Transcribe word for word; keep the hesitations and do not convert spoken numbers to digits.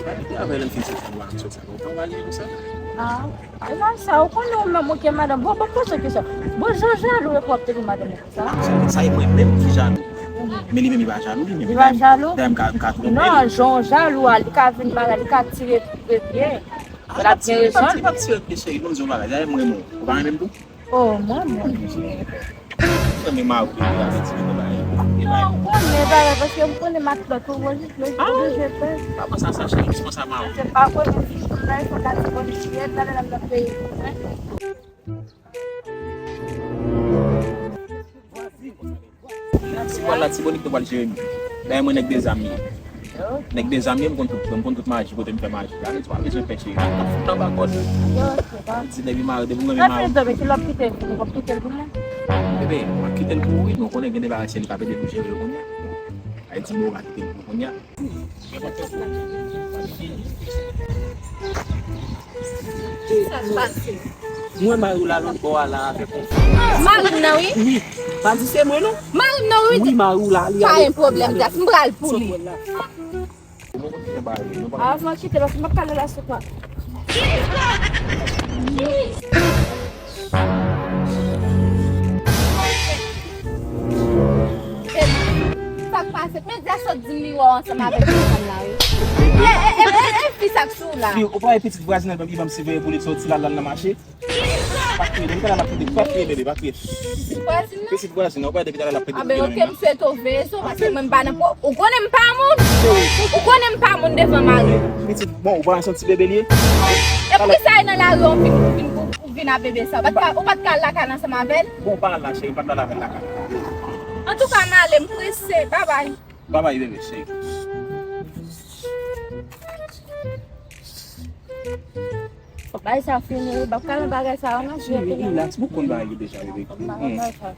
Gade ki avè lè m fin soti anba m soti anba. Ou pa mal konsa? Ah, e pa sa, ou konnen ou menm ou gen madanm. Bon, bon, poze kesyon. Bon, jan jalou e pou w ap te gen madanm ou konsa? Sa e mwen menm ki jalou. Men li menm li pa jalou, li menm. Li pa jalou? Dayè m ka, m ka twonpe li. Non, jan w jalou a, li ka vin bagay, li ka tire pye. L ap gen rezon. Li p ap tire pye, cheri, ban m di w yon bagay. Dayè m renmen w. Ou pa renmen m tou? Oh, mwen, mwen. Mwen renmen mari w, epi avèti li bagay. Non, ou konnen bagay, paske m konnen matlòt ou, mwen jis mwen oblije pè. Pa panse a sa, cheri, jis panse a mari w. Se pa konnen si jounal fò ka ti bòn chiyèt, la, la, la, la, peyi. Si pral la, Tibonit nou pral jere m. Dayè mwen nèg de zam ye. Nèg de zam ye, m konn tout, m konn tout maji, kote m fè maji. Gade, ou pa bezwen pè cheri. Fout nan bakòd. Di depi mari, depi ou renmen mari w. Bebe, m ap kite l pou ou wi, men ou konnen gen de bagay se m k ap ede pou jere yo kounye a. Ay di m ou pa kite l pou kounye a. Sa k pase? Mwen mari w la lòt bò a la avèk yon fanm. Mari m nan wi. Wi. Pa di se mwen non. Mari m nan wi. Wi, mari w la, li ale. Pa gen pwoblèm, Jas. M pral pou li. Avan kite l, paske m ap pale la sou kwa. Sa k pase? Men Jas sot di m li wè w ansanm avèk yon fanm la wi. E, e, e, e, e fi sa k sou w la. Fi, ou pa wè pitit vwazin nan li ban m siveye pou li soti la, l al nan mache? Pa kriye, depi talè l ap pede, pa kriye bebe, pa kriye. Pitit vwazin nan? Pitit vwazin nan, ou pa wè depi talè l ap pede. Ah ben ok, m swete w veye sou, paske mwen m pa nan po, ou konnen m pa moun. Ou konnen m pa moun devan mari. Pitit, bon, ou pa wè se yon ti bebe li ye? E poukisa e nan lari w vin, vin, vin a bebe sa? Ou pa t ka, ou pa t ka al lakay ansanm avè l? Bon, ou pa al la, cheri, m pa t al avè l lakay. Antouka, m ale, m prese. Babay. Babay, bebe, cheri. Fòk bagay sa fini wi, m p ap ka nan bagay sa yo non. Cheri, relax, ou konn bagay yo deja, bebe. M pa konn bagay sa.